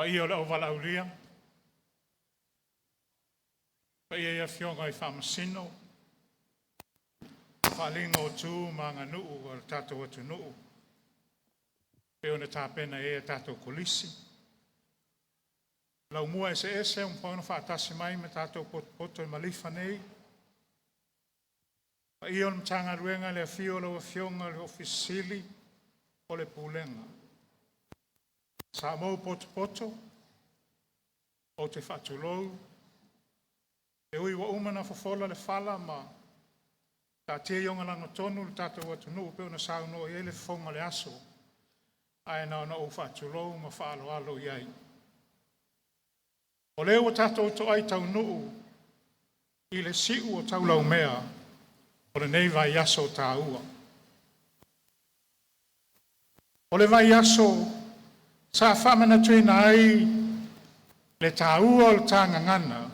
Paia o le auvalaaulia, paia i afioga i Faamasino, faaaliga o tu ma aganuu a le tatou atunuu e pei ona tapena i ai a tatou Kolisi. Laumua eseese ua mafai ona faatasi mai ma tatou potopoto i Malifa nei. Le paia o le Matagaluega i le afio o lau Afioga i le Ofisa Sili o le Pulega. Samoa ua potopoto, ou te faatulou, e ui ua uma ona fofola le fala ma taatia i ona lagatonu le tatou atunuu e pei ona saunoa i ai le fofoga o le aso, ae na ona ou faatulou ma faaaloalo i ai. O lea ua tatou toai taunuu i le siu o taulaumea o lenei vaiaso taua. O le vaiaso sa faamanatuina ai le taua o le ta gagana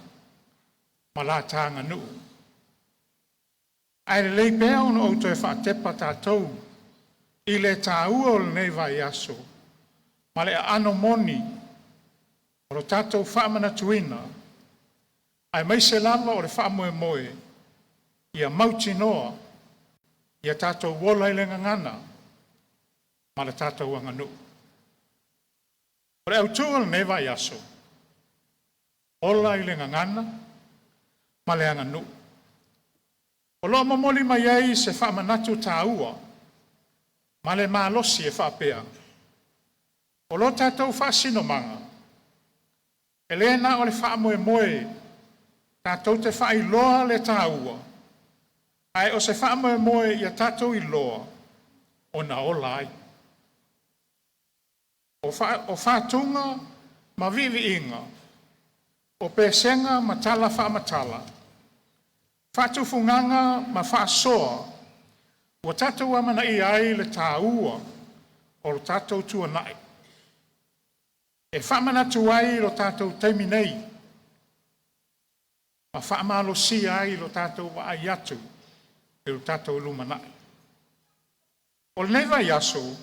ma la ta aganuu. Ae lelei pea ona ou toe faatepa tatou i le taua o lenei vaiaso ma le aano moni o le tatou faamanatuina, aemaise lava o le faamoemoe ia mautinoa ia tatou ola i le gagana ma le tatou aganuu. O le autu o lenei vaiaso, “Ola i le Gagana ma le Aganuu.” O lo o momoli mai ai se faamanatu taua ma le malosi e faapea, o lo tatou faasinomaga, e le na o le faamoemoe tatou te faailoa le taua, ae o se faamoemoe ia tatou iloa ona ola ai. O fatuga ma viiviiga, o pesega ma tala faamatala, faatufugaga ma faasoa ua tatou amanaia ai le taua o lo tatou tuanai e faamanatu ai lo tatou taimi nei ma faamalosia ai lo tatou vaai atu i lo tatou lumanai. O lenei vaiaso,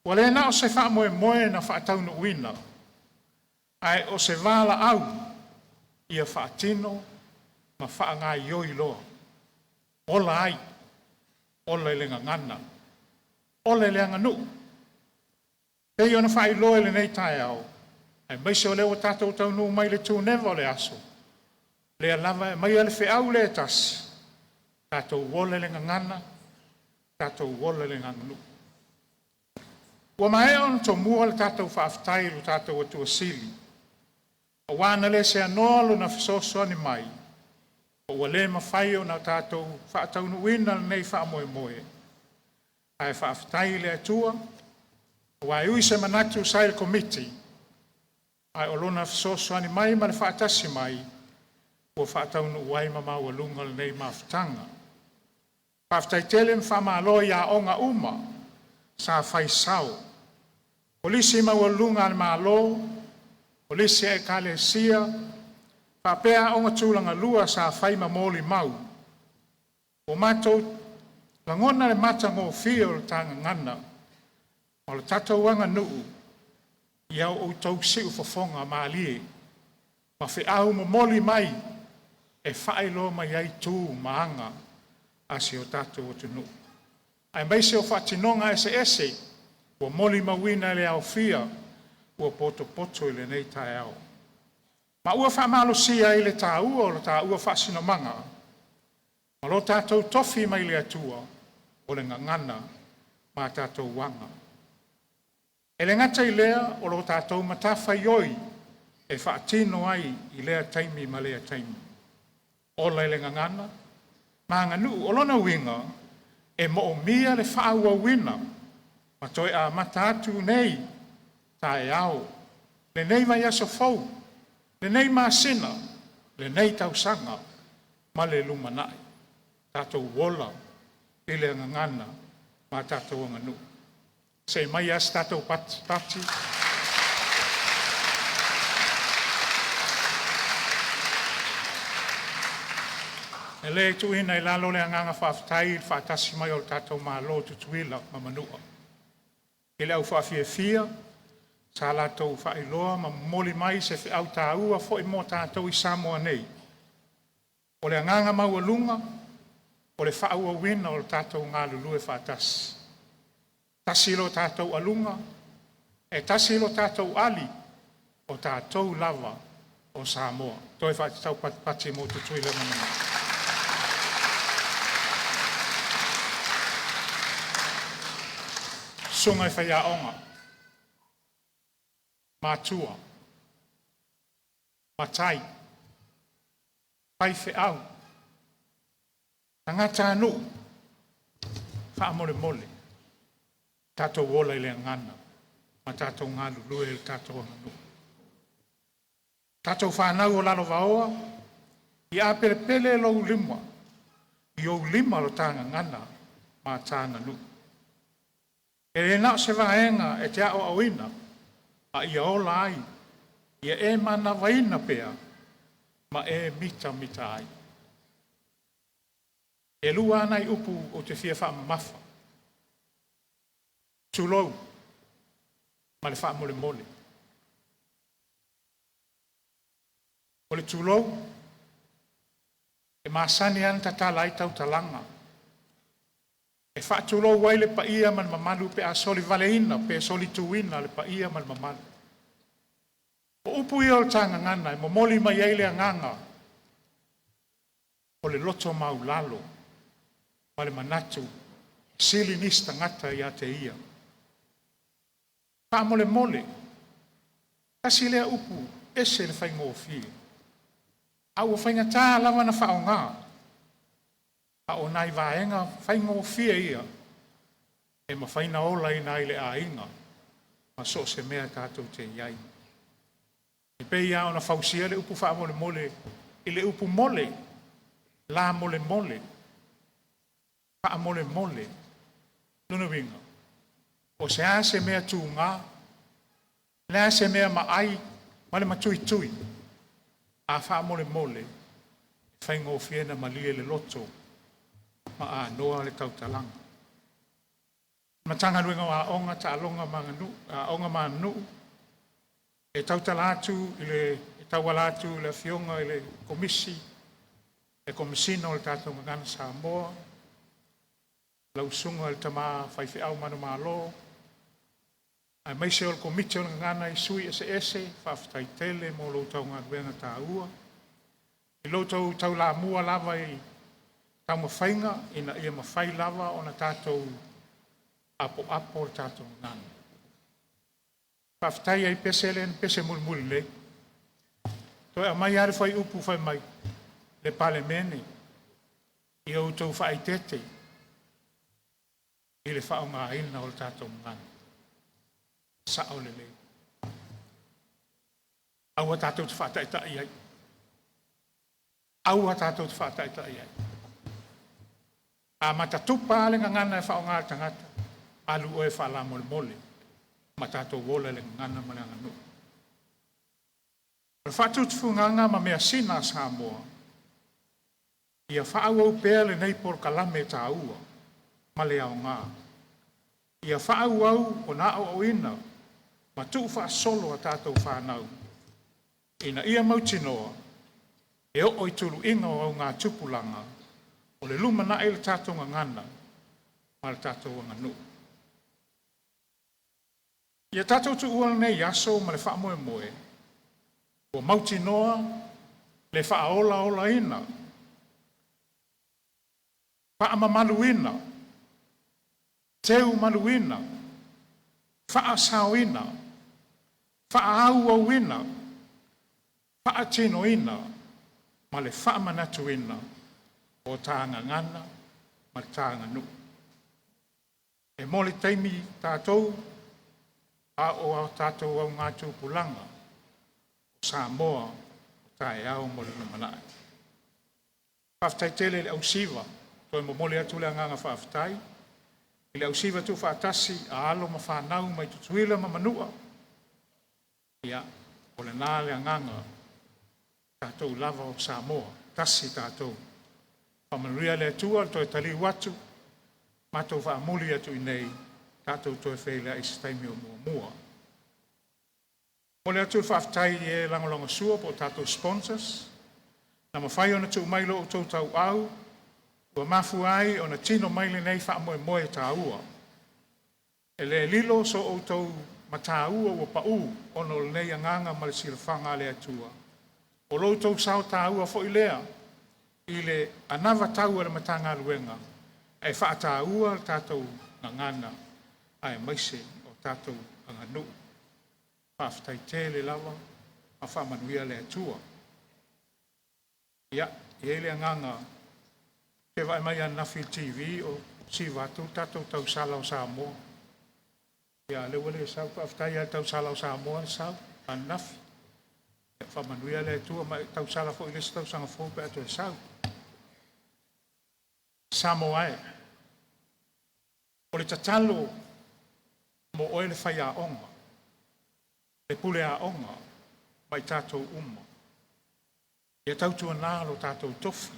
ua le na o se faamoemoe na faataunuuina, ae o se valaau ia faatino ma faagaoioi loa. Ola ai, ola i le gagana, ola i le aganuu. E pei ona faailoa i lenei taeao, aemaise o lea ua tatou taunuu mai i le tuneva o le aso, o lea lava e aumaia le feau lea e tasi, tatou ola i le gagana, tatou ola i le aganuu. Ua maea ona tomua le tatou faafetai i lo tatou Atua Sili, aua na le seanoa Lona fesoasoani mai, ua le mafai ona tatou faataunuuina lenei faamoemoe. Ae faafetai i le Atua, aua e ui se manatu sa i le Komiti, ae o Lona fesoasoani mai ma le faatasi mai ua faataunuu ai ma maualuga lenei mafutaga. Faafetai tele ma faamalo i aoga uma sa fai sao, Kolisi maualuluga a le Malo, Kolisi a Ekalesia, faapea aoga tulagalua sa fai ma molimau. Ua matou lagona le matagofie o le ta gagana ma le tatou aganuu i a outou siufofoga malie ma feau momoli mai e faailoa mai ai tu ma aga a si o tatou atunuu, aemaise o faatinoga eseese ua molimauina le aofia ua potopoto i lenei taeao, ma ua faamalosia ai le taua o le taua faasinomaga ma lo tatou tofi mai le Atua, o le gagana ma a tatou aga. E le gata i lea, o lo tatou matafaioi e faatino ai i lea taimi ma lea taimi. Ola i le gagana ma aganuu. O lona uiga, e moomia le faaauauina ma toe amata atu nei taeao, lenei vaiaso fou, lenei masina, lenei tausaga ma le lumanai. Tatou ola i le gagana ma tatou aganuu. Se i aumai lava se tatou pati. E le tuuina i lalo le agaga faafetai i le faatasi mai o le tatou Malo o Tutuila ma Manua i le au faafiafia Sa latou faailoa ma momoli mai se feau taua foi mo tatou i Samoa nei. O le agaga maualuga o le faaauauina o le tatou galulue faatasi. Tasi lo tatou aluga, e tasi lo tatou ali, o tatou lava o Samoa. Toe faatatau patipati mo Tutuila ma Manua. Susuga i faiaoga, matua, matai, faifeau, tagatanuu, faamolemole, tatou ola i le gagana ma tatou galulue i le tatou aganuu. Tatou fanau o lalovaoa, ia apelepele i ou lima lo ta gagana ma ta aganuu. E le na o se vaega e te aoaoina, a ia ola ai, ia e manavaina pea ma e mitamita ai. E lua lava nai upu ou te fia faamamafa, tulou ma le faamolemole. O le tulou, e masani lava ona tatala ai tautalaga, e faatulou ai le paia ma le mamalu pe a solivaleina pe solituina le paia ma le mamalu. O upu ia o le ta gagana e momoli mai ai le agaga o le loto maualalo ma le manatu, e sili nisi tagata ia te ia. Faamolemole, tasi lea upu e ese le faigofie, a ua faigata lava ona faaaoga, a o nai vaega faigofie ia e mafai ona olaina ai le aiga ma so o se mea tatou te i ai. E pei lava ona fausia le upu faamolemole i le upu mole, lamolemole, faamolemole. O lona uiga, o se a se mea tuga, o le a se mea maai ma le matuitui, a faamolemole, e faigofie ona malie le loto ma anoa le tautalaga. Matagaluega o Aoga, Taaloga ma Aganuu, Aoga ma Aganuu, e tautala atu e tauala atu i le Afioga i le Komisi, le Komesina o le tatou Gagana Samoa, lau Susuga i le Tama Faifeau Manumalo, aemaise o le Komiti o le Gagana i sui usufono eseese, faafetai tele mo la outou galuega taua i lo outou taulamua lava i taumafaiga ina ia mafai lava ona tatou apoapo le tatou gagana. Faafetai lava i pese lea na pese mulimuli nei, toe aumai lava le fuaiupu fai mai le Palemene, ia outou faaeteete i le faaaogaina o le tatou gagana. E sao lelei. Aua tatou te faataitai ai, aua tatou te faataitai ai. A matatupa lava le gagana e faaaoga e le tagata, alu oe e faalamolemole ma tatou ola i le gagana ma le aganuu. O le faatufugaga ma measina a Samoa, ia faaauau pea lenei polokalame taua ma le aoga, ia faaauau ona aoaoina ma tuufaasolo a tatou fanau, ina ia mautinoa e oo i tuluiga o augatupulaga o le lumanai le tatou gagana ma le tatou aganuu. Ia tatou tuua lenei aso ma le faamoemoe ua mautinoa le faaolaolaina, faamamaluina, teumaluina, faasaoina, faaauauina, faatinoina ma le faamanatuina o ta gagana ma ta aganuu. E mo le taimi tatou a o a tatou augatupulaga, o Samoa o taeao mo le lumanai. Faafetai tele i le ausiva, e toe momoli atu le agaga faafetai i le ausiva tuufaatasi a alo ma fanau mai Tutuila ma Manua, ia, o lena le agaga, o tatou lava o Samoa, e tasi tatou. Faamanuia le Atua i le toe taliu atu, matou faamuli atu i inei tatou toe feiloai i se taimi o muamua. Momoli atu le faafetai i e lagolagosua po o tatou sponsors, na mafai ona tuu mai lo outou tauau ua mafua ai ona tino mai lenei faamoemoe taua. E le lilo so outou mataua ua pau ona o lenei agaga ma le silafaga a le Atua, o lo outou sao taua foi lea i le anavatau a le Matagaluega e faataua le tatou gagana aemaise o tatou aganuu. Faafetai tele lava ma faamanuia le Atua. Ia, e i ai le agaga, ou te vaai mai ananafi i le TV o siva atu le tatou tausala o Samoa. Ia a o lea ua le sau. Faafetai lava i le tausala o Samoa na sau ananafi. Ia faamanuia le Atua ma e tausala foi i le isi tausaga fou pe a e toe sau. Samoa e, o le tatalo mo oe le faiaoga, le pule aoga ma i tatou uma, ia tautuana lo tatou tofi,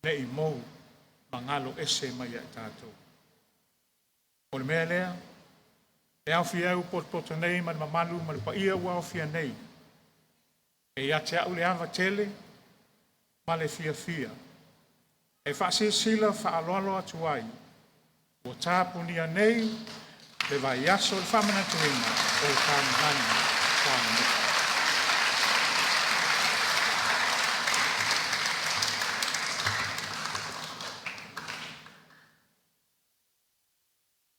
ne i mou ma galo ese mai ia i tatou. O le mea lea, e aofia ai ua potopoto nei ma le mamalu ma le paia ua aofia nei, e ia te au le ava tele ma le fiafia e faasilasila faaaloalo atu ai, ua tapunia nei le vaiaso o le Faamanatuina o le Ta Gagana Samoa.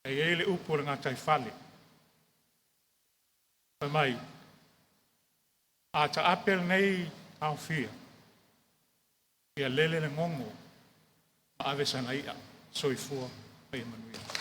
E i ai le upu a le gataifale, fai mai, a taape lenei aofia, ia lele le gogo ma ave sana i'a. Soifua ma ia manuia.